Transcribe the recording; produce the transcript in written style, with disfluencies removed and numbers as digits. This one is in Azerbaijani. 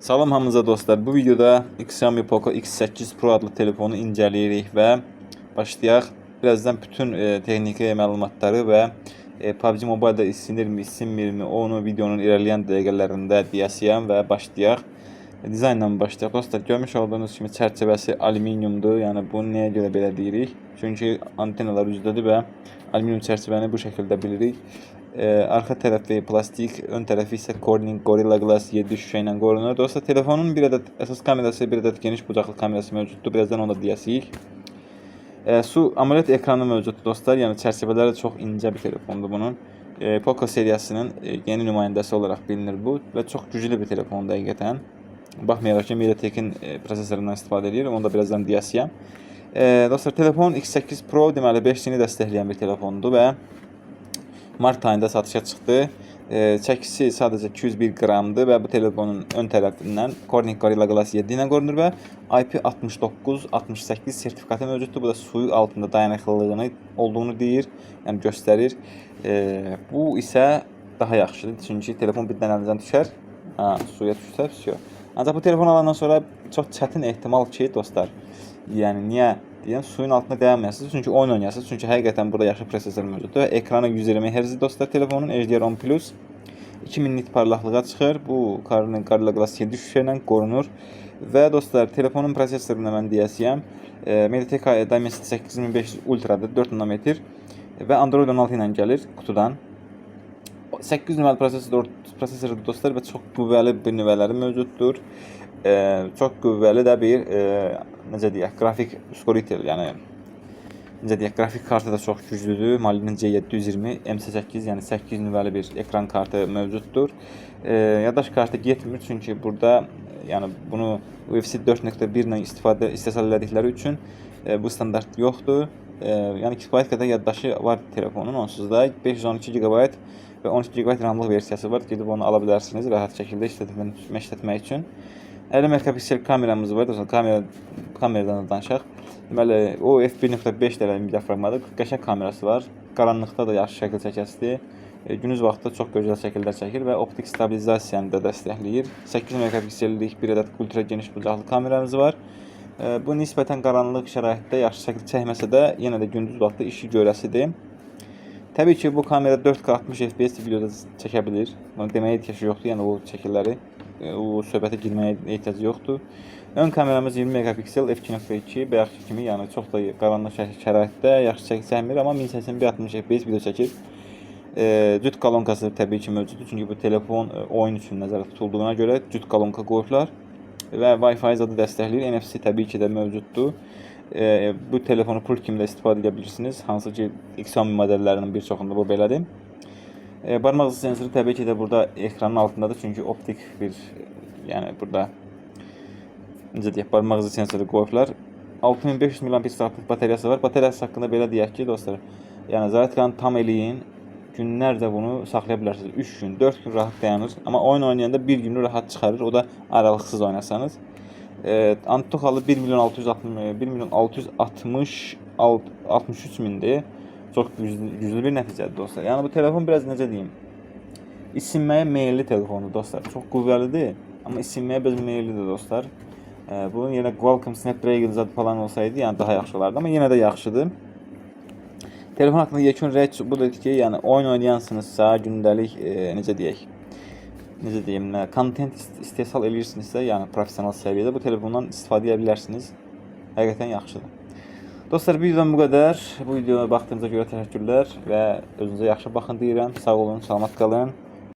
Salam hamınıza dostlar. Bu videoda Xiaomi Poco X8 Pro adlı telefonu incələyirik və başlayaq. Birazdan bütün texniki məlumatları və PUBG Mobile-da isinirmi, isinmirmi, onu videonun irəliləyən dəqiqələrində deyəcəyəm və başlayaq. Dizaynla başlayaq. Dostlar, görmüş olduğunuz kimi çərçivəsi alüminiumdur. Yəni bunu nəyə görə belə deyirik? Çünki antenalar üzdədir və alüminium çərçivəni bu şəkildə bilirik. Arxa tərəfi plastik, ön tərəfi isə Corning Gorilla Glass 7 şüşə ilə qorunur. Dostlar, telefonun bir ədəd əsas kamerası, bir ədəd geniş bucaqlı kamerası mövcuddur. Birazdan onu da deyəcəyik. Su AMOLED ekranı mövcuddur dostlar. Yəni çərçivələri çox incə bir telefondur bunun. Poco seriyasının yeni nümayəndəsi olaraq bilinir bu və çox güclü bir telefondur həqiqətən. Baxmayaraq ki, MediaTek-in prosesorundan istifadə edir. Onu da birazdan deyəcəyəm. Dostlar, telefon X8 Pro deməli 5G-ni dəstəkləyən bir telefondur və mart ayında satışa çıxdı. Çəkisi sadəcə 201 qramdır və bu telefonun ön tərəfindən Corning Gorilla Glass 7 ilə qorunur və IP69 68 sertifikatı mövcuddur. Bu da suyu altında dayanıqlılığını olduğunu deyir, yəni göstərir. Bu isə daha yaxşıdır, çünki telefon birdən əlinizdən düşər, ha, suya düşsə, vəsə. Ancaq bu telefon alandan sonra çox çətin ehtimal ki, dostlar, yəni niyə deyəm, suyun altında dayanmayasınız, çünki oyun oynayasınız. Çünki həqiqətən burada yaxşı prosesor mövcuddur. Ekranı 120 Hz dostlar telefonun HDR10+, 2000 nit parlaqlığa çıxır. Bu Corning Gorilla Glass 7 şüşə ilə qorunur. Və dostlar, telefonun prosesorunu mən deyəcəyəm. MediaTek Dimensity 8500 Ultra'dır, 4 nanometr və Android 16 ilə gəlir qutudan. 8 nüvəli prosesordur dostlar və çox qüvvəli bir nüvələri mövcuddur. Çox qüvvəli də bir necə deyək, qrafik ускоритель, yəni necə deyək, qrafik kartı da çox güclüdür. Mali C720 MC8, yəni 8 nüvəli bir ekran kartı mövcuddur. Yaddaş kartı getmir, çünki burada yəni bunu UFC 4.1 ilə istifadə istehsal elədikləri üçün bu standart yoxdur. Yəni kifayət qədər yaddaşı var telefonun onsuz da 512 GB və 12 GB RAM-lıq versiyası var. Gedib onu ala bilərsiniz rahat şəkildə işlətmək üçün. 50 megapiksel kameramız var. Dostlar, kameradan da danışaq. Deməli, o f1.5 dərəcəlik diafraqmadır. Qəşəng kamerası var. Qaranlıqda da yaxşı şəkil çəkəsidir. Gündüz vaxtı çox gözəl şəkillər çəkir və optik stabilizasiyanı da dəstəkləyir. 8 megapiksellik bir ədəd ultra geniş bucaqlı kameramız var. Bu nisbətən qaranlıq şəraitdə yaxşı şəkil çəkməsə də, yenə də gündüz vaxtı işi görəsidir. Təbii ki, bu kamera 4K 60 FPS videoda çəkə bilir. Bunu deməyə ehtiyac yoxdur. Yəni o şəkilləri, o söhbətə girməyə ehtiyac yoxdur. Ön kameramız 20 megapiksel f2.2, bayaqki kimi, yəni çox da qaranlıq şəraitdə yaxşı şəkil çəkmir, amma 1080p 60 FPS video çəkir. Cüt kolonkası təbii ki mövcuddur. Çünki bu telefon oyun üçün nəzərdə tutulduğuna görə cüt kolonka qoyublar və Wi-Fi zadı dəstəkləyir. NFC təbii ki də mövcuddur. Bu telefonu pult kimi də istifadə edə bilirsiniz. Hansı ki Xiaomi modellərinin bir çoxunda bu belədir. Barmaq izi sensoru təbii ki də burada ekranın altındadır. Çünki optik bir, yəni burada necə deyək, barmaq izi sensoru qoyublar. 6500 mAh batareyası var. Batareyası haqqında belə deyək ki, dostlar, yəni zaryadkanı tam eləyin. Günlərcə bunu saxlaya bilərsiniz. 3 gün, 4 gün rahat dayanır. Amma oyun oynayanda bir günü rahat çıxarır. O da aralıqsız oynasanız. Antutu halı 1 milyon 660 1 milyon 660 63 mindir. Çox güclü bir nəticədir dostlar. Yəni bu telefon biraz necə deyim, isinməyə meyilli telefondur dostlar. Çox qüvvəlidir, amma isinməyə biraz meyillidir dostlar. Bunun yerinə Qualcomm Snapdragon zad falan olsaydı, yəni daha yaxşı olardı, amma yenə də yaxşıdır. Telefon haqqında yekun rəy budur ki, yəni oyun oynayansınızsa, gündəlik necə deyək, necə deyim, kontent istehsal eləyirsinizsə, yəni professional səviyyədə bu telefondan istifadə edə bilərsiniz. Həqiqətən yaxşıdır. Dostlar, videodan bu qədər. Bu videoya baxdığınıza görə təşəkkürlər və özünüzə yaxşı baxın deyirəm. Sağ olun, salamat qalın.